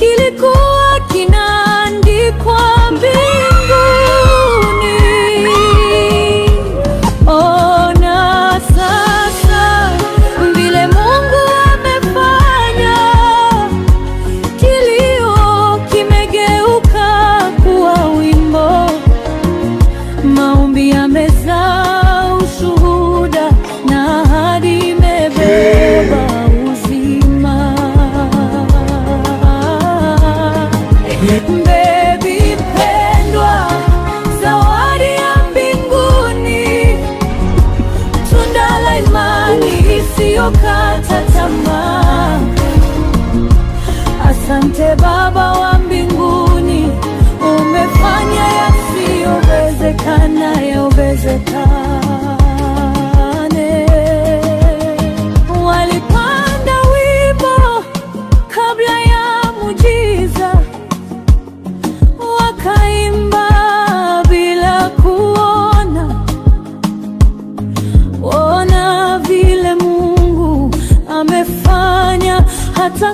Kilikuwa kinaandikwa mbinguni. Ona sasa vile Mungu amefanya, kilio kimegeuka kuwa wimbo, maombi yamezaa ushuhuda na ahadi imebeba uzima. Baby pendwa, zawadi ya mbinguni, tunda la imani isiyokata tamaa. Asante Baba wa mbinguni, umefanya yasiyowezekana yawezekane. Walipanda wimbo kabla ya muujiza, wakaimba bila kuona. Ona vile Mungu amefanya hata